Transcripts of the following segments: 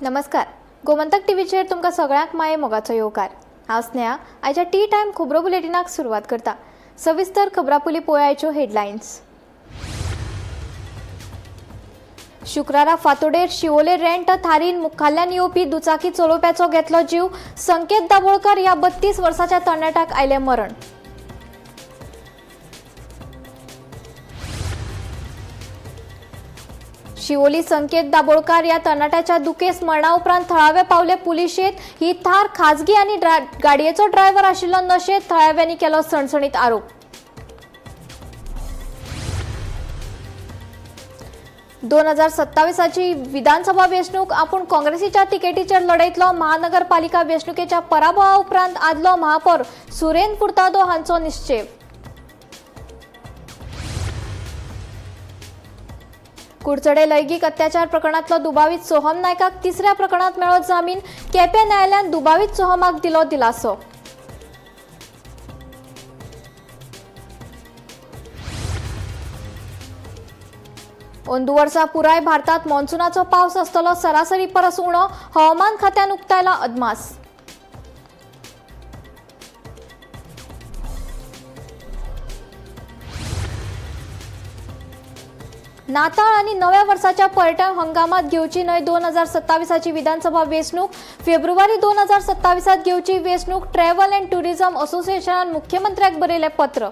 नमस्कार, गोमंतक टीव्हीचेर तुमकां सगळ्यांक माये मोगाचो येवकार. हांव स्नेहा आयच्या टी टायम खबरो बुलेटिनाक सुरवात करता. सविस्तर खबरां पयलीं पळोवया हेडलायन्स. शुक्रारा फातोडेर शिवोले रेंट थारीन मुखाल्ल्यान येवपी दुचाकी चलोवप्याचो घेतलो जीव. संकेत दाभोळकर ह्या 32 वर्साच्या तरणाट्याक आयलें मरण. शिवोली संकेत दाभोळकर ह्या तरणाट्याच्या दुखेस्त मरणा उपरांत थळावे पावले पुलिशेंत. ही थार खाजगी आनी गाडयेचो ड्रायव्हर आशिल्लो नशेंत थळाव्यांनी केलो सणसणीत आरोप. 2027ची विधानसभा वेंचणूक आपूण काँग्रेसीच्या तिकेटीचेर लढयतलो. महानगरपालिका वेंचणुकेच्या पराभवा उपरांत आदलो महापौर सुरेन फुर्तादो हांचो निश्चेव. कुडचडे लैंगीक अत्याचार प्रकरणांतलो दुबावीत सोहम नायकाक तिसऱ्या प्रकरणात मेळ्ळो जामीन. केपें न्यायालयान दुबावीत सोहमाक दिलो दिलासो. अंदू वर्सा पुराय भारतात मॉन्सूनाचो पावस आसतलो सरासरी परस उणो. हवामान खात्यान उक्तायला अदमास. नाताळ आनी नव्या वर्साच्या पर्यटन हंगामात घेवची न्हय 2027ची विधानसभा वेंचणूक. फेब्रुवारी 2027 घेवची वेंचणूक. ट्रॅव्हल अँड टुरिझम असोसिएशनान मुख्यमंत्र्याक बरयलें पत्र.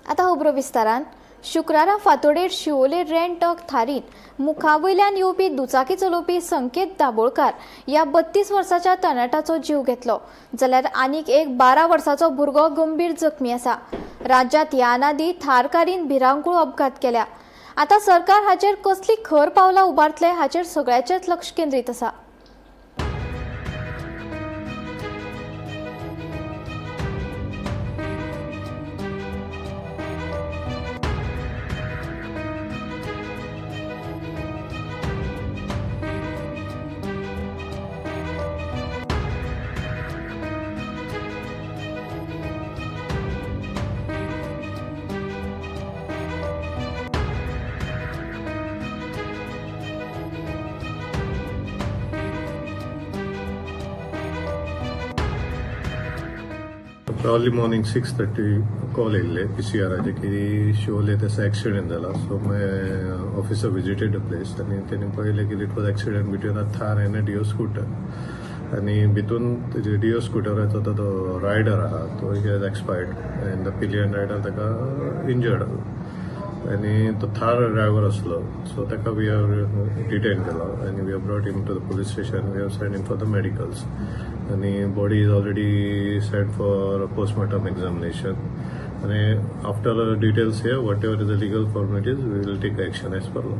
आता खबरो विस्तारान. शुक्रारा फातोडेर शिवोले रेंट थारीन मुखावयल्यान येवपी दुचाकी चलोवपी संकेत दाभोळकार ह्या 32 वर्साच्या तरणाट्याचो जीव घेतलो, जाल्यार आनीक एक 12 वर्साचो भुरगो गंभीर जखमी आसा. राज्यांत ह्या आदीं थारकारीन भिरांकूळ अपघात केल्या. आतां सरकार हाचेर कसली खर पावलां उबारतले हाचेर सगळ्याचेच लक्ष केंद्रीत आसा. अर्ली मॉर्निंग 6:30 कॉल येयल्ले पीसीआराचे की शिवोले तसो एक्सिडेंट जाला. So my officer visited the place आनी तेणी पळयलें की it was accident between a Thar and a Dio scooter आनी भितून डिओ स्कुटराचो तो रायडर आहा तो he has expired and the pillion rider ताका इंजर्ड आनी तो थार ड्रायव्हर आसलो. सो ताका we have detain केलो आनी we have brought him to the police station. We have send him for the medicals आनी body is already sent for postmortem examination आनी after details here, whatever is the legal formalities, we will take action as per law.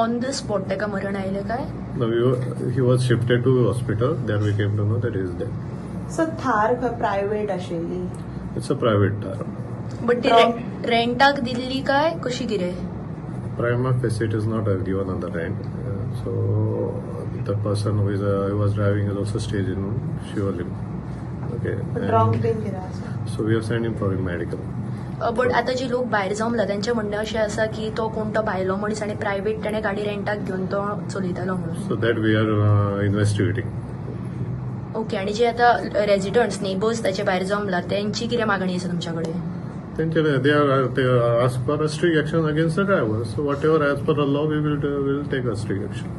On the spot ताका मरण आयलें काय? No, he was shifted to hospital. There we came to know that he is dead. So Thar खंय private आशिल्ली? It's a private Thar. But ती रेंटाक दिल्ली काय कशी कितें? Prima facie it is not given on the rent. So the person who was driving is also stayed in Siolim. Okay. Drunk बीन कितें आसा? So we have sent him for medical. But आतां जे लोक भायर जमला त्यांचे म्हणणें अशें आसा की तो कोण तो भायलो मनीस आनी प्रायव्हेट ताणें गाडी रेंटाक घेवन तो चलयतालो म्हणून. So that we are investigating. Okay, आनी जे आतां रेजिडंट्स नेबर्स ताचे भायर जमला तेंची कितें मागणी आसा तुमच्या कडेन? They ask for a strict action against the driver. So whatever as per the law, we will take a strict action.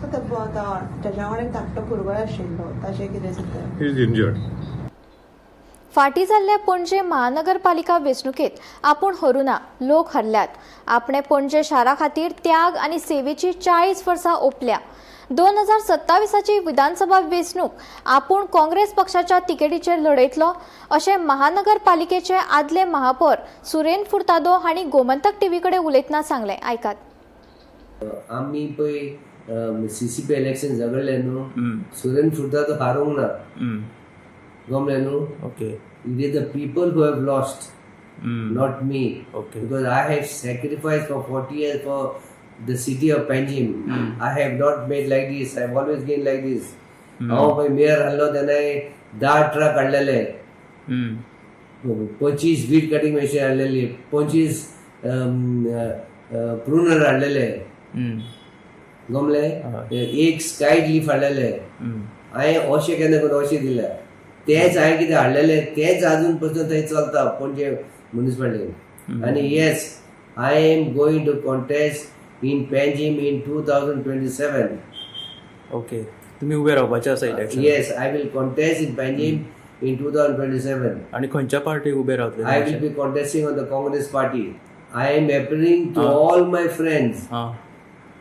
So ताच्या वांगडा एक धाकटो भुरगोय आशिल्लो, ताचें कितें जाता? He is injured. फाटीं जाल्ल्या पणजे महानगरपालिका वेंचणुकेंत आपूण हरूना, लोक हरल्यात. आपणे पणजे शारा खातीर त्याग आनी सेवेची 40 वर्सां ओंपल्या. 2027ची विधानसभा वेंचणूक आपूण काँग्रेस पक्षाच्या तिकेटीचेर लढयतलो अशें महानगरपालिकेचे आदले महापौर सुरेन फुर्तादो हांणी गोमंतक टीव्ही कडेन उलयतना सांगलें. आयकात. आमी पळय सीसीपी इलेक्शन झगडले न्हू, सुरेन फुर्तादो हारूंक ना, गमले न्हू. Okay. It is the people who have lost, not me. Okay. Because I have sacrificed for 40 years for the city of Panjim. I have not made like this. I have always been like this. हांव पळय mayor आहलो तेन्ना 10 truck हाडलेले, 25 weed cutting machine हाडलेली, 25 प्रुनर हाडलेले. गमले एक स्कायड leaf हाडलेले हांवें अशें केन्ना करून अशें दिल्या तेच हांवें कितें हाडलेले तेच अजून पसून थंय चलता पणजे मुनिसिपालिटीन. आनी yes, I am going to contest in Panjim in 2027. Okay, तुम्ही उभे रावपाचे आसा election? Yes, I will contest in Panjim in 2027. आनी खंयच्या पार्टीक उबे रावतले? I will be contesting on the Congress party. I am appealing to all my friends,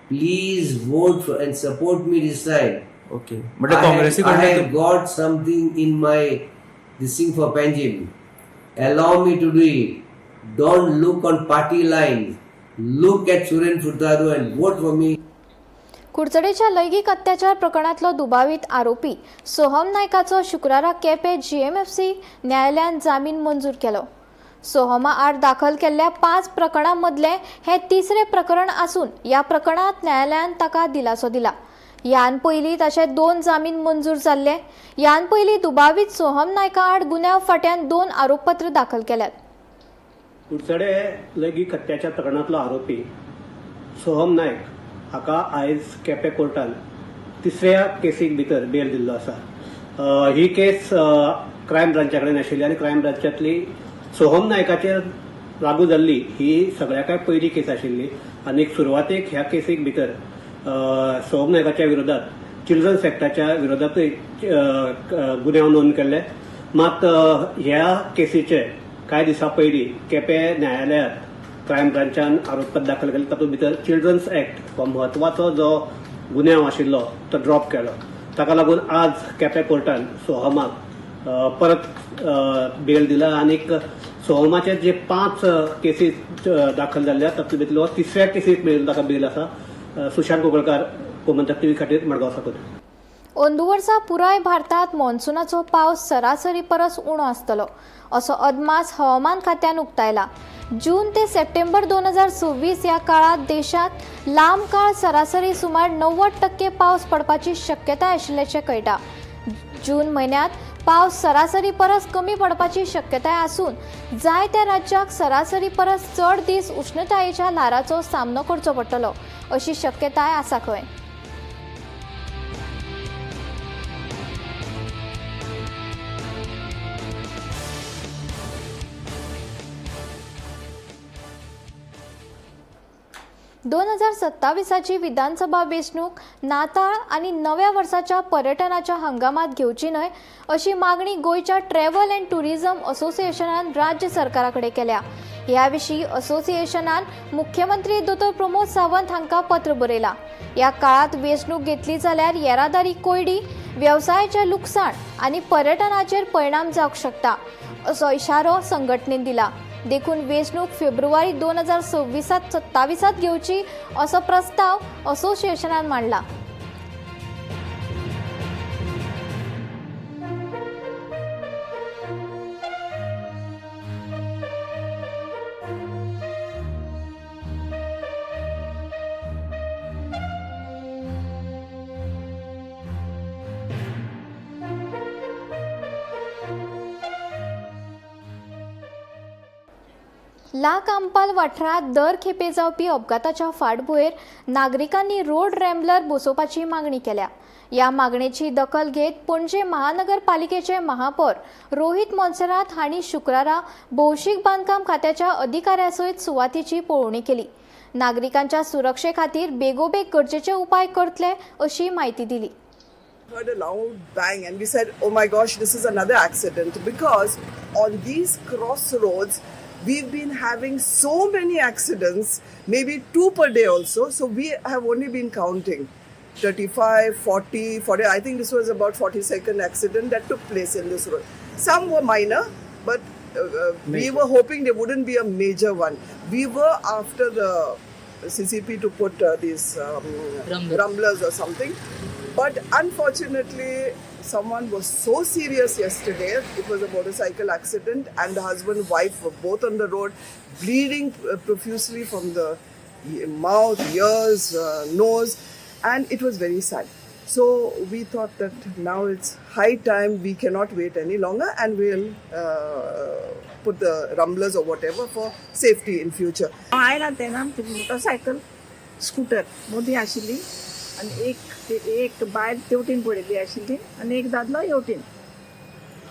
please vote and support me this time. Okay, म्हटल्यार काँग्रेसी I have got something in my this thing for Panjim. Allow me to do it. Don't look on party lines. Look at Suren Furtado and vote for me. कुडचडेच्या लैंगीक अत्याचार प्रकरणांतलो दुबावीत आरोपी सोहम नायकाचो शुक्रारा केपें जीएमएफसी न्यायालयान जामीन मंजूर केलो. सोहमा आड दाखल केल्ल्या 5 प्रकरणां मदलें हें तिसरें प्रकरण आसून ह्या प्रकरणांत न्यायालयान ताका दिलासो दिला. ह्यान पयलीं ताचे 2 जामीन मंजूर जाल्ले. ह्यान पयलीं दुबावीत सोहम नायका आड गुन्यांव फांट्यान 2 आरोपपत्र दाखल केल्यात. कुडचडे लैंगीक अत्याचार प्रकरणांतलो आरोपी सोहम नायक हाका आयज केपें कोर्टान तिसऱ्या केसीक भितर बेल दिल्लो आसा. ही केस क्रायम ब्रांचा कडेन आशिल्ली आनी क्रायम ब्रांचांतली सोहम नायकाचेर लागू जाल्ली ही सगळ्याकय पयली केस आशिल्ली आनी सुरवातेक ह्या केसीक भितर सोहम नायकाच्या विरोधात चिल्ड्रन्स एक्टाच्या विरोधातूय गुन्यांव नोंद केल्ले. मात ह्या केसीचे कांय दिसां पयलीं केपें न्यायालयांत क्रायम ब्रांचान आरोपपत्र दाखल केलें. तातूंत भितर चिल्ड्रन्स एक्ट हो म्हत्वाचो जो गुन्यांव आशिल्लो तो ड्रॉप केलो. ताका लागून आज केपें कोर्टान सोहमाक परत बेल दिला आनीक सोहमाचे जे 5 केसीस दाखल जाल्ले तातूंत भितरलो तिसऱ्या केसीक मेळून ताका बेल आसा. सुशांत कोगळकार, गोमंतक टीव्ही खातीर मडगांव साकून. अंदू वर्सा पुराय भारतांत मॉन्सुनाचो पावस सरासरी परस उणो आसतलो असो अदमास हवामान खात्यान उक्तायला. जून ते सप्टेंबर 2026 ह्या काळांत देशांत लांब काळ सरासरी सुमार 90% पावस पडपाची शक्यताय आशिल्ल्याचें कळटा. जून म्हयन्यांत पावस सरासरी परस कमी पडपाची शक्यताय आसून जायत्या राज्याक सरासरी परस चड दीस उश्णतायेच्या ल्हाराचो सामनो करचो पडटलो अशी शक्यताय आसा खंय. दोन 2027ची विधानसभा वेंचणूक नाताळ आनी नव्या वर्साच्या पर्यटनाच्या हंगामात घेवची न्हय अशी मागणी गोंयच्या ट्रॅव्हल अँड टुरिझम असोसिएशनान राज्य सरकारा कडेन केल्या. ह्या विशीं असोसिएशनान मुख्यमंत्री दोतोर प्रमोद सावंत हांकां पत्र बरयलां. ह्या काळांत वेंचणूक घेतली जाल्यार येरादारी कोंयडी, वेवसायाचें लुकसाण आनी पर्यटनाचेर परिणाम जावंक शकता असो इशारो संघटनेन दिला. देखून वेंचणूक फेब्रुवारी 2026-27 घेवची असो प्रस्ताव असोसिएशनान मांडला. ला कांपाल वाठारांत दर खेपे जावपी अपघाताच्या फाटभुंयेर नागरिकांनी रोड रॅम्बलर बसोवपाची मागणी केल्या. ह्या मागणेची दखल घेत पणजे महानगरपालिकेचे महापौर रोहित मोन्सेरात हांणी शुक्रारा भौशीक बांदकाम खात्याच्या अधिकाऱ्या सयत सुवातेची पळोवणी केली. नागरिकांच्या सुरक्षे खातीर बेगोबेग गरजेचे उपाय करतले अशी म्हायती दिली. Heard a loud bang and we said, oh my gosh, this is another accident, because on these crossroads we've been having so many accidents, maybe 2 per day also. So we have only been counting 35, 40, 40. I think this was about 42nd accident that took place in this road. Some were minor, but we were hoping there wouldn't be a major one. We were after the CCP to put these rumblers or something. But unfortunately, someone was so serious yesterday. It was a motorcycle accident and the husband and wife were both on the road, bleeding profusely from the mouth, ears, nose, and it was very sad. So we thought that now it's high time, we cannot wait any longer, and we'll put the rumblers or whatever for safety in future. आयला तेन्ना आमची motorcycle scooter मदीं आशिल्ली आनी एक एक बायल तेवटेन पडिल्ली आशिल्ली आनी एक दादलो हेवटेन.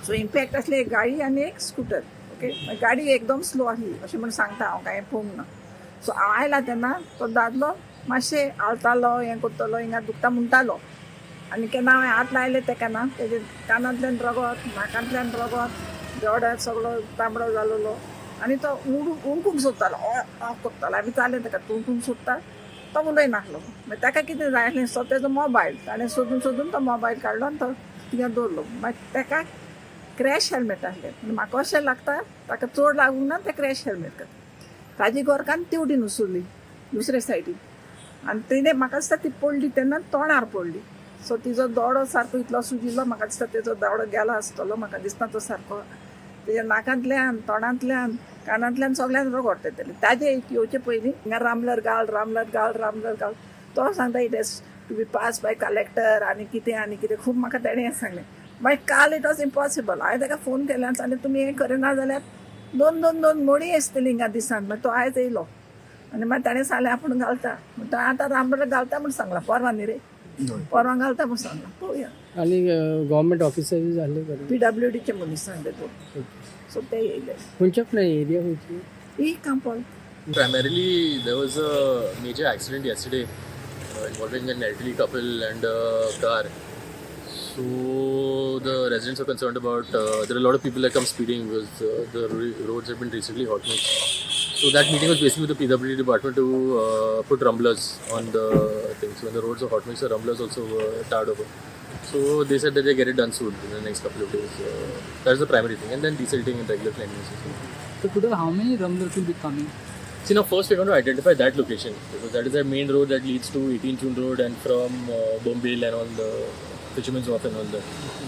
सो इम्पॅक्ट आसली एक गाडी आनी एक स्कूटर. ओके, गाडी एकदम स्लो आसली अशें म्हूण सांगता हांव, कांय पळोवंक ना. सो हांव आयला तेन्ना तो दादलो मातशें हालतालो, हें करतालो, हिंगा दुखता म्हणटालो. आनी केन्ना हांवें हात लायले तेका ना, तेजे कानांतल्यान रगत, नाकांतल्यान रगत, दोळ्यांत सगळो तांबडो जालेलो आनी तो उडकूंक सोदतालो, ऑ करतालो. आमी चालें ताका, तूं उडकूंक सोदता, तो उलयनासलो. मागीर ताका कितें जाय आसलें, सो तेजो मोबायल ताणें सोदून सोदून तो मोबायल काडलो आनी तो थिंगा दवरलो. मागीर ताका क्रॅश हेल्मेट आसलें, पूण म्हाका अशें लागता ताका चड लागूंक ना तें क्रॅश हेल्मेट. ताजी घरकान्न तेवटेन उसरली दुसरे सायडीन आनी तिणें म्हाका दिसता ती पडली तेन्ना तोंडार पडली. सो तिजो दोडो सारको इतलो सुजिल्लो, म्हाका दिसता तेजो दोडो गेलो आसतलो, म्हाका दिसना तो सारको. तेज्या नाकांतल्यान, तोंडांतल्यान, कानांतल्यान सगळ्यान रगत येतालें. ताजे येवचे पयलीं हिंगा रामलर घाल, रामलर घाल, रामलर घाल. तो सांगता it has to be pass by collector आनी कितें आनी कितें खूब म्हाका तेणें हें सांगलें. मागीर काल it was impossible. हांवें ताका फोन केलो आनी सांगलें तुमी हें करिना जाल्यार दोन दोन दोन मोडी आसतली हिंगा दिसान. मागीर तो आयज येयलो आनी मागीर ताणें सांगलें आपूण घालता म्हणटा, आतां रामलर घालता म्हूण सांगलां, परवां न्ही रे, परवां घालता म्हूण सांगलां, पळोवया. आनी गव्हर्मेंट ऑफिसर जाल्ले बरें, पीडब्ल्यूडीचे मनीस सांगले तो, सो ते येयले. खंयच्या पण एरिया खंयची? ही कांपोल. Primarily, there was a major accident yesterday involving an elderly couple and a car. So the residents are concerned about there are a lot of people that come speeding because the roads have been recently hot mixed. So that meeting was basically with the PWD department to put rumblers on the things. When the roads are hot mixed, the rumblers also were tarred over. So they said that they get it done soon in the next couple of days. That's the primary thing, and then desilting and regular cleanliness as well. So total how many rumblers will be coming? See, now first we're going to identify that location because that is the main road that leads to 18 June Road and from Bombay and all the Fisherman's Wharf and all that.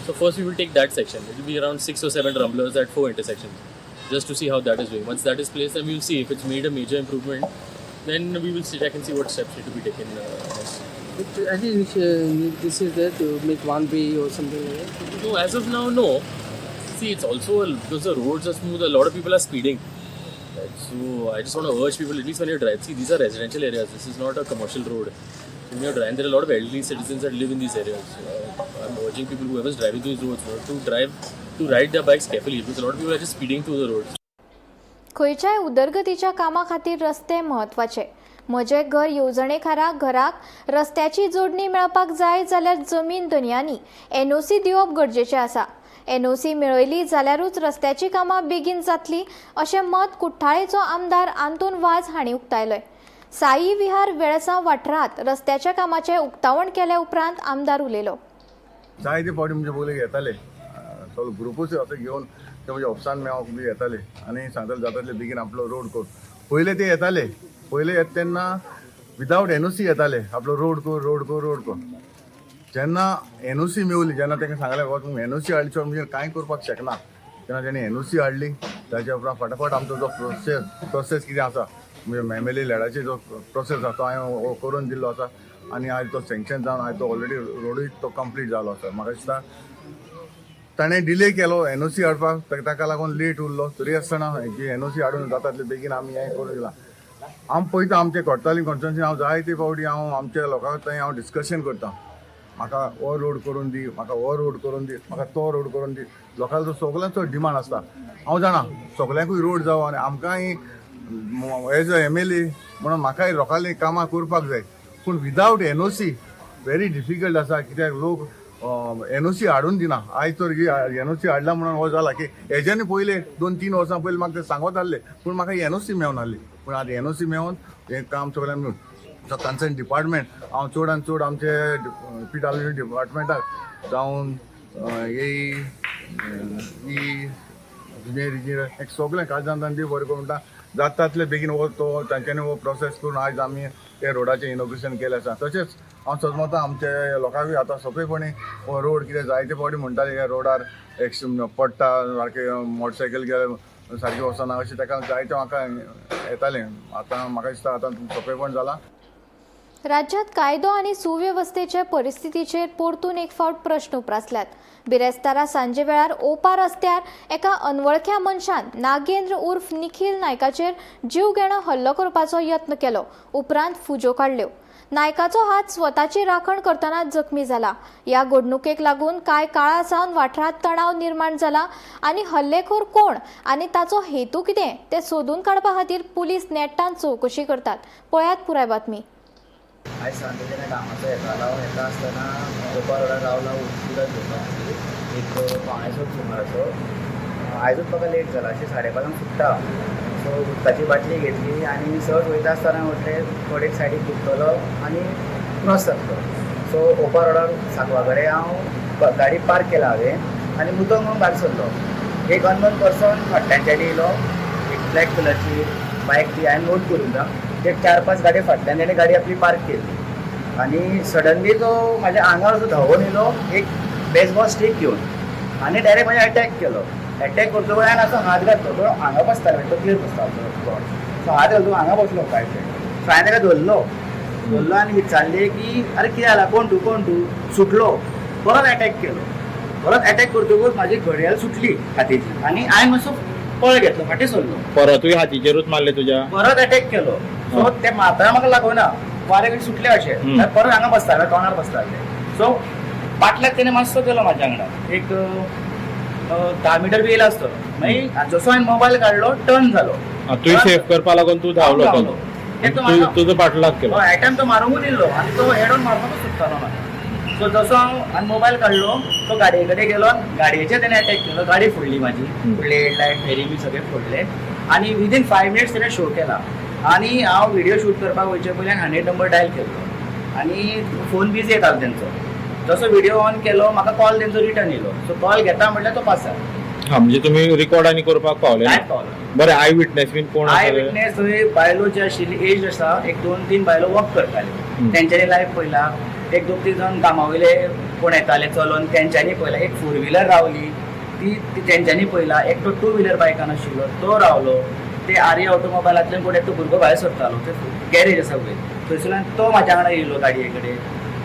So first we will take that section. It will be around 6 or 7 rumblers at 4 intersections, just to see how that is doing. Once that is placed, then we will see if it's made a major improvement. Then we will sit back and see what steps need to be taken next. But I think this is there to make one way or something like that. No, as of now, no. See, it's also because the roads are smooth, a lot of people are speeding. Right? So I just want to urge people, at least when you drive, see, these are residential areas. This is not a commercial road. So when you're driving, there are a lot of elderly citizens that live in these areas. So I'm urging people, whoever's driving these roads, to ride their bikes carefully, because a lot of people are just speeding through the roads. खंयच्याय उदरगतीच्या कामा खातीर रस्ते म्हत्वाचे. म्हजें घर येवजणे खाला घराक रस्त्याची जोडणी मेळपाक जाय जाल्यार जमीन धनयांनी एनओसी दिवप गरजेचें आसा. एनओसी मेळयली जाल्यारूच रस्त्याची कामां बेगीन जातली अशें मत कुठ्ठाळेचो आमदार आंतोन वाज हांणी उक्तायलें. साई विहार वेळसांव वाठारांत रस्त्याच्या कामाचें उक्तावण केल्या उपरांत आमदार उलयलो. जायते फावटी म्हणजे पयलीं येताले, सगळो ग्रुपूच असो घेवन ते म्हणजे ऑफिसान मेळोंक बी येताले आनी सांगताले जाता तितले बेगीन आपलो रोड कर. पयले ते येताले, पयले येता तेन्ना विदावट एनओसी येताले, आपलो रोड कर, रोड कर, रोड कर. जेन्ना एनओसी मेवली, जेन्ना तांकां सांगलें बाबा तुमी एनओसी हाडली शिवाय म्हणजे कांय करपाक शकना, तेन्ना तेणी एनओसी हाडली. ताच्या उपरांत फटाफट आमचो जो प्रोसेस कितें आसा, म्हणजे एम एल ए लॅडाचेर जो प्रोसेस आसा तो हांवें करून दिल्लो आसा आनी आयज तो सँक्शन जावन आयज तो ऑलरेडी रोडूय तो कंप्लीट जालो आसा. म्हाका दिसता ताणें डिले केलो एनओसी हाडपाक, ताका लागून लेट उरलो. तरी आसतना जी एनओसी हाडून जाता तितले बेगीन आमी हें करून दिलां. आमी पळयता आमचे कोडताली कॉन्स्टिट्युएन्सी हांव जायते फावटी हांव आमच्या लोकां थंय हांव डिस्कशन करता, म्हाका हो रोड करून दी, म्हाका हो रोड करून दी, म्हाका तो रोड करून दी. लोकांचो सगळ्यांचो डिमांड आसता. हांव जाणा सगळ्यांकूय रोड जावो आनी आमकांय एज अ एमएलए म्हणून म्हाकाय लोकांली कामां करपाक जाय, पूण विदावट एनओसी व्हेरी डिफिकल्ट आसा. कित्याक लोक एनओसी हाडून दिना. आयज तर एनओसी हाडला म्हणून हो जाला की हेज्यानी पयले 2-3 वर्सां पयलीं म्हाका ते सांगत आहले, पूण म्हाका एनओसी मेळून आहली. पूण आतां एनओसी मेळोन हें काम सगळें मेळून जो कन्सर्न डिपार्टमेंट हांव चड आनी चड आमचे पीडब्ल्यूडी डिपार्टमेंटाक जावन ए ई जुनियर इंजिनियर एक सगळें काळजान तांचे बरें करून म्हणटा जाता तितले बेगीन हो तो तांच्यांनी हो प्रोसेस करून आयज आमी ते रोडाचें इनॉग्रेशन केलें आसा. तशेंच हांव सजमता आमचे लोकांकूय आतां सोंपेपणी हो रोड कितें जायते फावटी म्हणटाले ह्या रोडार एक्सिडंट पडटा, सारकें मोटरसायकल गेले सारकें वचना अशें ताका जायते म्हाका येतालें. आतां म्हाका दिसता आतां सोंपेपण जालां. राज्यांत कायदो आनी सुवेवस्थेचे परिस्थितीचेर परतून एक फावट प्रश्न उप्रासल्यात. बिरेस्तारा सांजे वेळार ओपा रस्त्यार एका अनवळख्या मनशान नागेंद्र उर्फ निखील नायकाचेर जीवघेणो हल्लो करपाचो यत्न केलो. उपरांत फुज्यो काडल्यो. नायकाचो हात स्वताची राखण करतना जखमी जाला. ह्या घडणुकेक लागून कांय काळा सावन वाठारांत तणाव निर्माण जाला आनी हल्लेखोर कोण आनी ताचो हेतू कितें तें सोदून काडपा खातीर पुलीस नेटान चवकशी करतात. पळयात पुराय बातमी. आयज सांजे जेन्ना कामाचो येतालो, येता आसतना ओपा रोडार रावला उदक घेवपा खातीर एक 6:45 सुमाराचो. आयजूच म्हाका लेट जाला, अशें 5:30 सुट्टा. सो उदकाची बाटली घेतली आनी सहज वयता आसतना म्हटलें थोडे सायडीक दुखतलो आनी क्रॉस जातलो. सो ओपा रोडार सांकवा कडेन हांव गाडी पार्क केला हांवें आनी मुतोंक म्हणून भायर सरलो. एक अननोन पर्सन फाटल्यानच्यान येयलो, एक ब्लॅक कलरची बायक ती हांवें नोट करूंक ना. एक 4-5 गाडये फाटल्यान तेणें गाडी आपली पार्क केली आनी सडनली तो म्हाज्या आंगार असो धांवून येयलो एक बेसबॉल स्टीक घेवन आनी डायरेक्ट म्हाज्या अटॅक केलो. अटॅक करतकच हांवें असो हात घातलो, तो हांगा बसतालो, तकलेर बसतालो, सो हात घालतो हांगा बसलो कांय. सो हांवें ताका धरलो आनी विचारलें की अरे कितें जालां, कोण तूं कोण तूं. सुटलो, परत अटॅक केलो. परत अटॅक करतकच म्हाजी घडयाळ सुटली हातीची आनी हांवें मातसो पळ घेतलो, फाटीं सरलो. परतूय हातीचेरूच मारले तुज्या? परत अटॅक केलो. सो ते मारतना म्हाका लागना, वारें कशें सुटलें अशें, परत हांगा बसताले, तोंडार बसताले. सो पाटल्याक तेणें मातसो केलो म्हाज्या वांगडा, एक 10 मिटर बी येयला आसतलो. मागीर जसो हांवें मोबायल काडलो टर्न जालो. तुवें सेफ करपा लागून तूं धांवलो, तुजो पाटलाग केलो. एटम तो मारूंकूच येयल्लो आनी तो हेड ऑन मारपाकूच सोदतालो म्हाका. सो जसो हांव आनी मोबायल काडलो तो गाडये कडेन गेलो, गाडयेचेर तेणें अटॅक केलो, गाडी फोडली म्हाजी, फुडले हेडलायट फेरी बी सगळें फोडले आनी विदीन 5 मिनट्स तेणें शो केला. आनी हांव व्हिडियो शूट करपाक वयचे पयलीं 100 नंबर डायल केल्लो आनी फोन बिजी येतालो तेंचो. जसो व्हिडियो ऑन केलो म्हाका कॉल तेंचो रिटर्न येयलो. सो कॉल घेता म्हटल्यार तो पास जालो. हां, म्हणजे तुमी रिकॉर्ड आनी करपाक पावले? कांयच पावलो. बरें, I witness बीन कोण? I witness थंय बायलो जे आशिल्ली एज आसा, एक 2-3 बायलो वॉक करताल्यो, तेंच्यांनी लायव्ह पळयला. एक 2-3 जाण कामा वयले कोण येताले चलोन तेंच्यांनी पळयला. एक 4 व्हिलर रावली ती तेंच्यांनी पळयला. एकटो 2 व्हिलर बायकान आशिल्लो तो रावलो. ते आर्य ऑटोमोबायलांतल्यान कोण एकटो भुरगो भायर सरतालो, ते गॅरेज आसा वयर, थंयसरल्यान तो म्हाज्या वांगडा येयलो गाडये कडेन.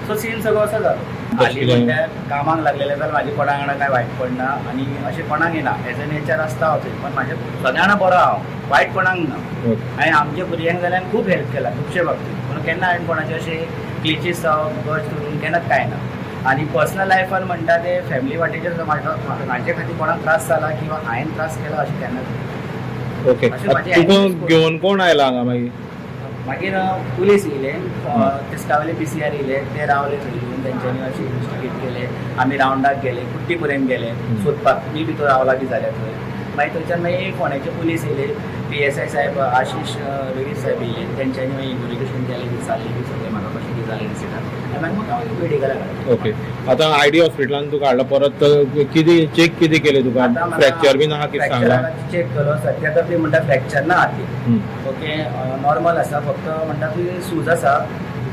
सो सीन सगळो असो जालो. हालीं म्हणल्यार कामाक लागलेले जाल्यार म्हाजे कोणा वांगडा कांय वायट पडना आनी अशें कोणाक येना. एज अ नेचर आसता हांव थंय, पण म्हाजे सगळ्या वांगडा बरो हांव, वायट कोणाक ना. हांवें आमच्या भुरग्यांक जाल्यार खूब हेल्प केला खुबशे बाबतींत, पूण केन्ना हांवें कोणाचे अशे क्लिचीस जावं गज करून केन्नाच कांय ना. आनी पर्सनल लायफान म्हणटा ते फॅमिली वाटेचेर म्हाजे खातीर कोणाक त्रास जाला किंवा हांवें त्रास केला अशें केन्नाच. ओके, तुका घेवन कोण आयला हांगा मागीर? मागीर पुलीस येयले, तिस्कावले PCR येयले, ते रावले थंय येवन तेंच्यांनी अशें इन्वेस्टिगेट केले. आमी रावंडाक गेले, कुट्टी पर्यंत गेले सोदपाक, मी भितर रावला बी जाल्यार थंय. मागीर थंयच्यान मागीर फोंड्याचे पुलीस येयले, PSI साहेब आशिश वेगळी साहेब येयले, तेंच्यांनी मागीर इन्वेस्टिगेशन केलें, विचारलें बी सगळें म्हाका कशें कितें जालें इन्सिडंट, आनी मागीर म्हाका मेडिकलाक हाडलें. ओके, आतां आयडी हॉस्पिटलान तुका हाडला, परत कितें चॅक कितें केलें तुका? फ्रॅक्चर बीन आहा कितें सांगलां? चॅक केलो, सद्या तर ती म्हणटा फ्रॅक्चर ना हाती, ओके नॉर्मल आसा, फक्त म्हणटा ती सूज आसा,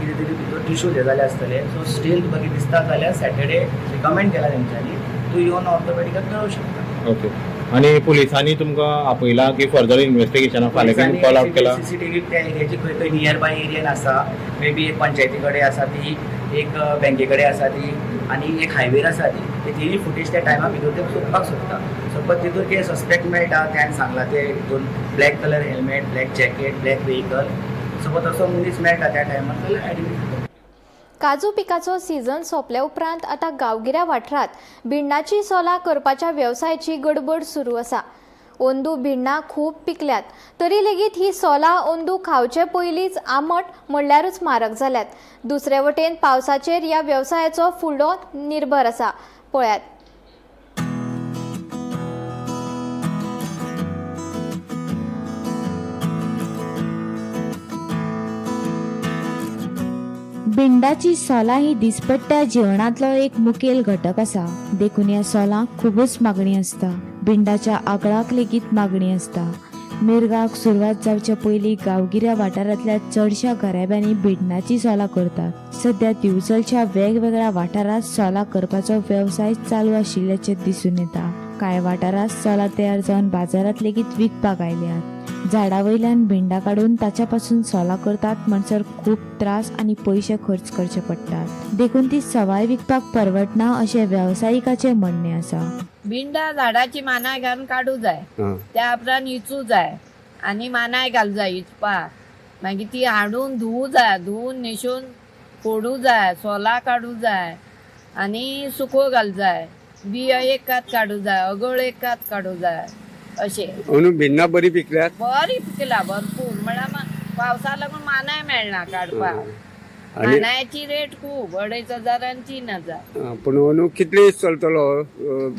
कितें तरी भितर टिश्यू हे जाले आसतले. सो स्टील तुका कितें दिसता जाल्यार सॅटर्डे रिकमेंड केला तेंच्यांनी, तूं येवन ऑर्थोपेडिकाक मेळूंक शकता. ओके, आनी पुलिसांनी तुमकां आपयला की फर्दर इन्वेस्टिगेशना फाल्यां कितें कॉल आवट केला? CCTV त्या एरियाची खंय खंय नियर बाय एरियन आसा, मे बी एक पंचायती कडेन आसा ती, एक बँके कडेन आसा ती, आनी एक हायवेर आसा ती. ते तिनूय फुटेज त्या टायमा भितर ते सोदपाक सोदता. सपोज तितून कितें सस्पेक्ट मेळटा, त्यान सांगला ते हितून black colour helmet, black jacket, black vehicle, suppose तसो मनीस मेळटा त्या टायमार जाल्यार आयडेंटिफाय. काजू पिकाचो सीझन सोंपल्या उपरांत आतां गांवगिऱ्या वाठारांत भिण्णाची सोलां करपाच्या वेवसायाची गडबड सुरू आसा. अंदू भिण्णां खूब पिकल्यात तरी लेगीत ही सोलां अंदू खावचे पयलींच आमट म्हणल्यारूच म्हारग जाल्यात. दुसरे वटेन पावसाचेर ह्या वेवसायाचो फुडो निर्भर आसा. पळयात. भिंडाची सोलां ही दिसपट्ट्या जेवणांतलो एक मुखेल घटक आसा, देखून ह्या सोलांक खुबूच मागणी आसता. भिंडाच्या आगळाक लेगीत मागणी आसता. मिरगाक सुरवात जावचे पयलीं गांवगिऱ्या वाठारांतल्या चडश्या घराब्यांनी भिंडाची सोलां करतात. सद्या दिवचलच्या वेगवेगळ्या वाठारांत सोलां करपाचो वेवसाय चालू आशिल्ल्याचें दिसून येता. कांय वाठारांत सोलां तयार जावन बाजारांत लेगीत विकपाक आयल्यात. झाडा वयल्यान भिंडां काडून ताच्या पासून सोलां करतात म्हणसर खूब त्रास आनी पयशे खर्च करचे पडटात, देखून ती सवाय विकपाक परवडना अशें वेवसायिकाचें म्हणणें आसा. भिंडा झाडाची मानाय घालून काडू जाय, त्या उपरांत इचू जाय आनी मानाय घालू जाय इचपाक, मागीर ती हाडून धुवू जाय, धुवून न्हेसून फोडू जाय, सोलां काडू जाय आनी सुको घाल जाय, बियो एक कात काडू जाय, अगळ एक कात काडू जाय अशें. अंदू भिन्ना बरी पिकल्यात? बरी पिकला भरपूर, म्हळ्यार पावसा लागून मानाय मेळना काडपाक. मानायाची रेट खूब, 2500 आनी 3000. पूण अंदू कितले चलतलो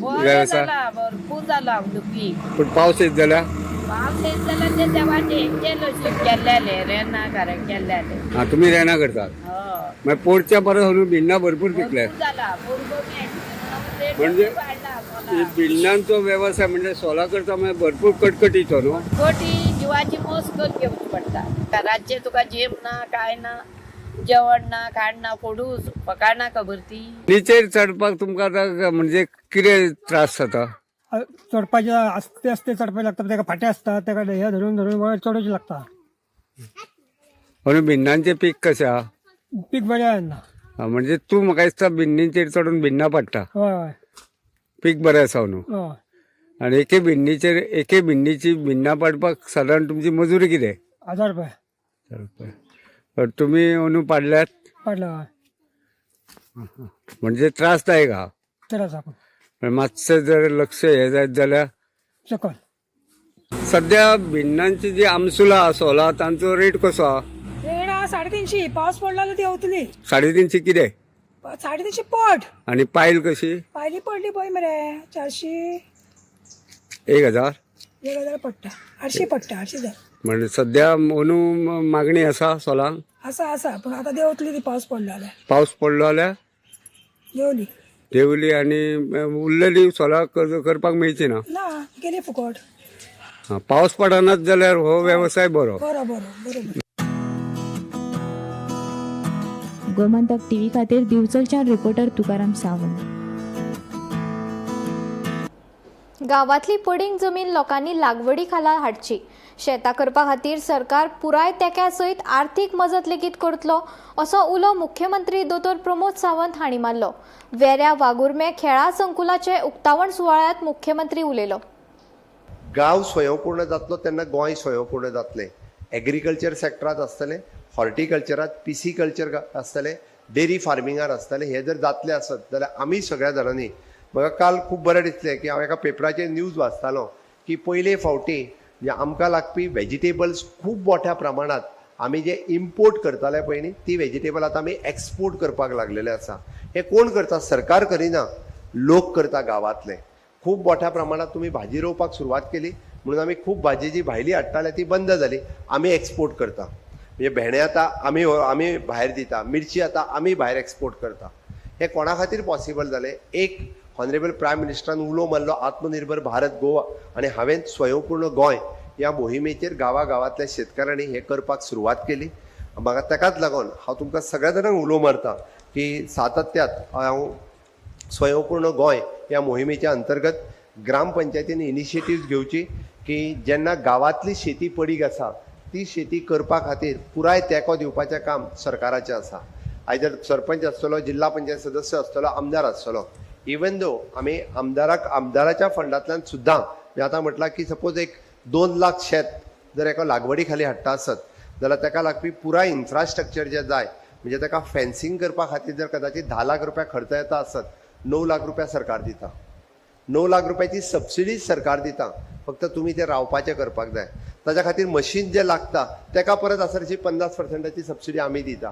वेवसाय? भरपूर जाला अंदू पीक. पूण पावस येत जाल्यार? पावस येत जाल्यार ते देवाचे हेंचे नशीब केल्लेले रेना केल्लेले. तुमी रेना करतात? मागीर पोरच्या परस अंदू भिन्ना भरपूर पिकल्यात. म्हणजे भिन्नांचो वेवसाय म्हणजे सोलां करता म्हणजे भरपूर कटकटीचो न्हू? कटकटी, जिवाची मोस करून घेवची पडटा. रातचे तुका जेम ना काय ना, जेवण ना, काडना, फोडू पकाडना खबर ती. नीचेर चडपाक तुमकां आतां म्हणजे कितें त्रास जाता? चडपाचे आस्ते आस्ते चडपाक लागता, ताका फाटे आसता, ताका हे धरून धरून वयर चडोवचें लागता. अंदू भिन्नांचें पीक कशें आहा? पीक बरें येना. म्हणजे तूं म्हाका दिसता भिन्नीचेर चडून भिन्ना पडटा. हय हय, पीक बरें आसा न्हू? आनी एके भिन्नीचेर एके भिन्नीची भिन्ना पाडपाक सादारण तुमची मजुरी कितें? 1000 रुपया. 1000 रुपया. तुमी अंदू पाडल्यात? पाडल्या. म्हणजे त्रासदायक आहा? त्रास आहा. मातशें जर लक्ष हें जायत जाल्यार सकल. सद्या भिन्नांची जी आमसुलां सोलां तांचो रेट कसो आहा? रेट आहा 350. पावस पडला जाल्यार देंवतली. 350 कितें? 350 पट. आनी पायल कशी? पायली पडली पळय मरे 400. 1000? 1000 पडटा, 800 पडटा, 800 जाय. म्हणजे सद्या अंदू मागणी आसा सोलांक? आसा आसा, पूण आतां देंवतली ती पावस पडलो जाल्यार. पावस पडलो जाल्यार देंवली. देंवली आनी उरलेली सोलां करपाक मेळची ना? ना, गेली फुकट. पावस पडनाच जाल्यार हो वेवसाय बरो. बरो बरो बरोबर. गोमंतक टीव्ही खातीर दिवचलच्यान रिपोर्टर तुकाराम सावंत. गावातली पडींग जमीन लोकांनी लागवडी खाला हाडची. शेतां करपा खातीर सरकार पुराय तेंक्या सयत आर्थीक मजत लेगीत करतलो असो उलो मुख्यमंत्री दोतोर प्रमोद सावंत हांणी मारलो. वेऱ्या वाघुर्मे खेळा संकुलाचे उक्तावण सुवाळ्यांत मुख्यमंत्री उलयलो. गांव स्वयंपूर्ण जातलो तेन्ना गोंय स्वयंपूर्ण जातलें. एग्रीकल्चर सेक्टरांत आसतलें, हॉर्टिकल्चरात, पिसिकल्चर आसतलें, डेरी फार्मिंगार आसतलें. हे जर जातलें आसत जाल्यार आमी सगळ्या जाणांनी, म्हाका काल खूब बरें दिसलें की हांव एका पेपराचेर न्यूज वाचतालो की पयले फावटी जे आमकां लागपी वेजिटेबल्स खूब मोठ्या प्रमाणांत आमी जे इम्पोर्ट करताले पळय न्ही, ती वेजिटेबल आतां आमी एक्सपोर्ट करपाक लागलेले आसा. हें कोण करता? सरकार करिना, लोक करता. गांवांतले खूब मोठ्या प्रमाणांत तुमी भाजी रोवपाक सुरवात केली म्हणून आमी खूब भाजी जी भायली हाडटाले ती बंद जाली, आमी एक्सपोर्ट करता. म्हणजे भेंडे आतां आमी भायर दिता, मिरची आतां आमी भायर एक्सपोर्ट करता. हें कोणा खातीर पॉसिबल जालें? एक ऑनरेबल प्रायम मिनिस्टरान उलो मारलो आत्मनिर्भर भारत गोवा, आनी हांवें स्वयंपूर्ण गोंय ह्या मोहिमेचेर गांवागांवांतल्या शेतकारांनी हें करपाक सुरवात केली. म्हाका ताकाच लागून हांव तुमकां सगळ्या जाणांक उलो मारता की सातत्यात हांव स्वयंपूर्ण गोंय ह्या मोहिमेच्या अंतर्गत ग्रामपंचायतीन इनिशिएटिव्ह घेवची की जेन्ना गांवांतली शेती पडीक आसा ती शेती करपा खातीर पुराय तेंको दिवपाचें काम सरकाराचें आसा. आयदर सरपंच आसतलो, जिल्हा पंचायत सदस्य आसतलो, आमदार आसतलो. इवन दो आमी आमदाराच्या फंडांतल्यान सुद्दां आतां म्हटलां की सपोज एक 2 लाख शेत जर एका लागवडी खाली हाडटा आसत जाल्यार ताका लागपी पुराय इन्फ्रास्ट्रक्चर जें जाय, म्हणजे ताका फेन्सिंग करपा खातीर जर कदाचित 10 लाख रुपया खर्च येता आसत, 9 लाख रुपया सरकार दिता. 9 लाख रुपयाची सबसिडी सरकार दिता, फक्त तुमी तें रावपाचें करपाक जाय. ताच्या खातीर मशीन जें लागता ताका परत आसरशी 50% सबसिडी आमी दिता.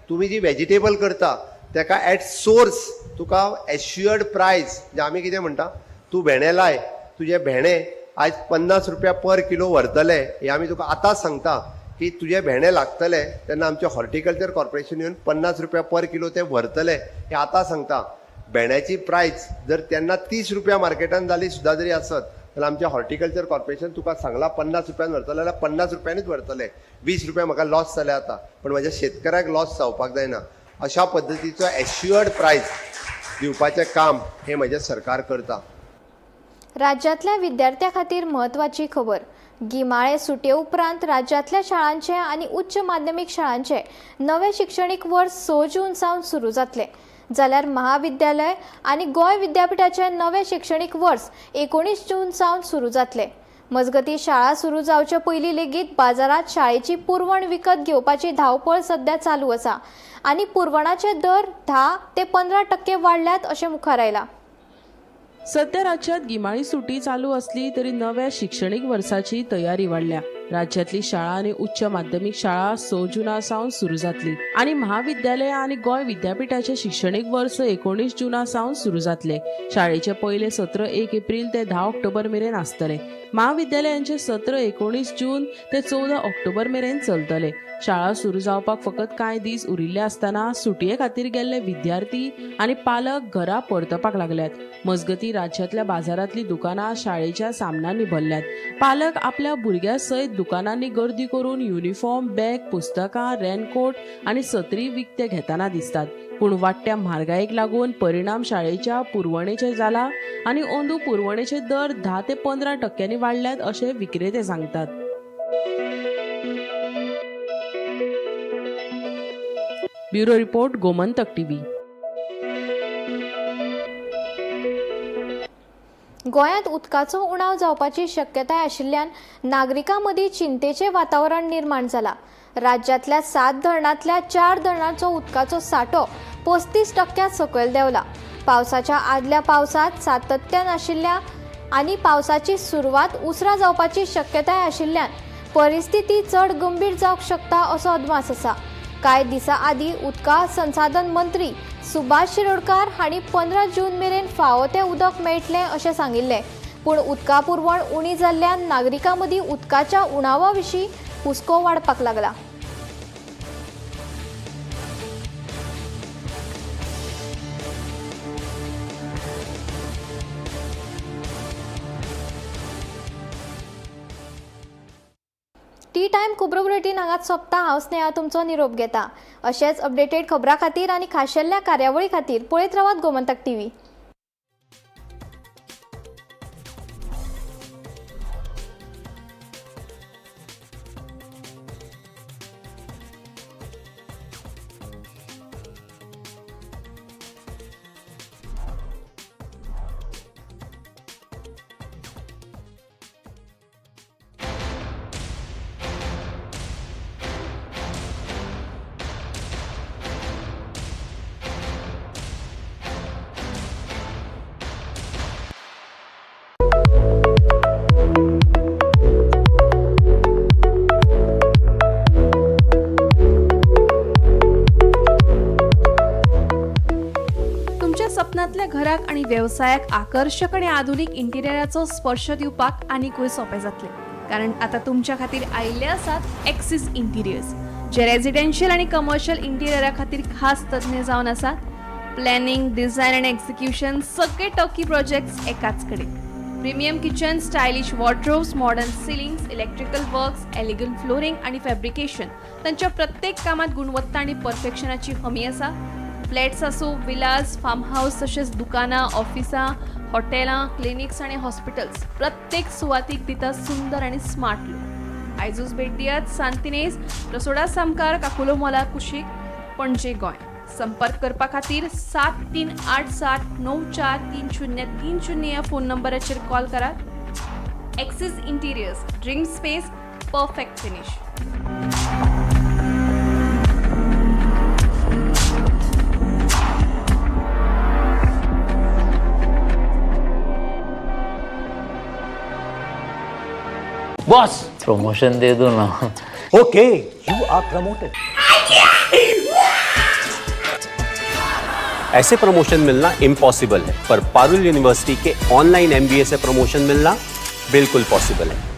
तुमी जी वेजिटेबल करता ताका एट सोर्स तुका एश्युअर्ड प्रायस, जे आमी कितें म्हणटा, तूं भेंडे लाय, तुजे भेंडे आयज 50 रुपया पर किलो व्हरतले, हें आमी तुका आतां सांगता की तुजे भेंडे लागतले तेन्ना आमचें हॉर्टिकल्चर कॉर्पोरेशन येवन 50 रुपया पर किलो ते व्हरतले, हें आतां सांगता. भेंड्याची प्रायस जर तेन्ना 30 रुपया मार्केटान जाली सुद्दां जरी आसत जाल्यार आमचें हॉर्टिकल्चर कॉर्पोरेशन तुका सांगलां 50 रुपयान व्हरतले जाल्यार 50 रुपयानूच व्हरतले. 20 रुपया म्हाका लॉस जाले आतां, पण म्हज्या शेतकऱ्याक लॉस जावपाक जायना. अशा पद्दतीचो एश्युअर्ड प्रायस दिवपाचें काम हें म्हजें सरकार करता. राज्यांतल्या विद्यार्थ्यां खातीर म्हत्वाची खबर. गिमाळे सुटये उपरांत राज्यांतल्या शाळांचे आनी उच्च माध्यमीक शाळांचे नवें शिक्षणीक वर्स 6 जून सावन सुरू जातलें, जाल्यार महाविद्यालय आनी गोंय विद्यापीठाचें नवें शिक्षणीक वर्स 19 जून सावन सुरू जातलें. मजगतीं शाळा सुरू जावचे पयलीं लेगीत बाजारांत शाळेची पुरवण विकत घेवपाची धांवपळ सध्या चालू आसा आनी पुरवणाचे दर 10 ते 15% वाडल्यात अशें मुखार आयलां. सध्या राज्यात गिमाळी सुटी चालू असली तरी नव्या शिक्षणीक वर्साची तयारी वाडल्या. राज्यातली शाळा आनी उच्च माध्यमीक शाळा 6 जुना सावन सुरू जातली आनी महाविद्यालयां आनी गोंय विद्यापीठाचे शिक्षणीक वर्स 19 जुना सावन सुरू जातले. शाळेचे पयले सत्र 1 एप्रिल ते 10 ऑक्टोबर मेरेन आसतले. महाविद्यालयांचे सत्र 19 जून ते 14 ऑक्टोबर मेरेन चलतले. शाळा सुरू जावपाक फकत कांय दीस उरिल्ले आसतना सुटये खातीर गेल्ले विद्यार्थी आनी पालक घरा परतपाक लागल्यात. मजगतीं राज्यांतल्या बाजारांतली दुकानां शाळेच्या सामनांनी भरल्यात. पालक आपल्या भुरग्यां सयत दुकानांनी गर्दी करून युनिफॉर्म, बॅग, पुस्तकां, रेनकोट आनी सत्री विकते घेतना दिसतात. पूण वाडट्या म्हारगायेक लागून परिणाम शाळेच्या पुरवणेचेर जाला आनी अंदू पुरवणेचे दर 10 ते 15% वाडल्यात अशें विक्रेते सांगतात. Bureau report, Gomantak TV. गोंयांत उदकाचो उणाव जावपाची शक्यताय आशिल्ल्यान नागरिकां मदीं चिंतेचें वातावरण निर्माण जालां. राज्यांतल्या 7 धरणांतल्या 4 धरणांचो उदकाचो सांठो 35% सकयल देंवला. पावसाच्या आदल्या पावसांत सातत्य नाशिल्ल्या आनी पावसाची सुरवात उसरां जावपाची शक्यताय आशिल्ल्यान परिस्थिती चड गंभीर जावंक शकता असो अदमास आसा. कांय दिसां आदीं उदका संसाधन मंत्री सुभाष शिरोडकार हांणी 15 जून मेरेन फावो तें उदक मेळटलें अशें सांगिल्लें. पूण उदका पुरवण उणी जाल्ल्यान नागरिकां मदीं उदकाच्या उणावा विशीं हुस्को वाडपाक लागला. टी टायम खबरो बुलेटीन हांगाच सोंपता. हांव स्नेहा तुमचो निरोप घेता. अशेंच अपडेटेड खबरां खातीर आनी खाशेल्या कार्यावळी खातीर पळयत रावात गोमंतक टीव्ही. सपनांतल्या घराक आनी वेवसायाक आकर्शक आनी आधुनीक इंटिरियराचो स्पर्श दिवपाक आनीकूय सोंपें जातलें, कारण आतां तुमच्या खातीर आयिल्ले आसात एक्सिस इंटिरियर्स, जे रेजिडेन्शियल आनी कमर्शियल इंटिरियरा खातीर खास तज्ञ जावन आसात. प्लॅनिंग, डिझायन आनी एक्झिक्युशन सगळे टर्की प्रोजेक्ट्स एकाच कडेन. Premium kitchen, stylish wardrobes, modern ceilings, electrical works, elegant flooring आनी फॅब्रिकेशन, तांच्या प्रत्येक कामांत गुणवत्ता आनी परफेक्शनाची हमी आसा. फ्लॅट्स आसूं, विलास, फार्म हावस, तशेंच दुकानां, ऑफिसां, हॉटेलां, क्लिनिक्स आनी हॉस्पिटल्स, प्रत्येक सुवातीक दिता सुंदर आनी स्मार्ट लूक. आयजूच भेट दियात सांतिनेज, रसोडा सामकार, काकुलो मॉला कुशीक, पणजे, गोंय. संपर्क करपा खातीर 738 794 3030 ह्या फोन नंबराचेर कॉल करात. Axis interiors, dream space, perfect finish. Boss, promotion दे दो ना. Okay, you are promoted. ऐसे प्रमोशन मिलना इम्पॉसिबल है, पर पारुल यूनिवर्सिटी के ऑनलाइन एमबीए से प्रमोशन मिलना बिल्कुल पॉसिबल है.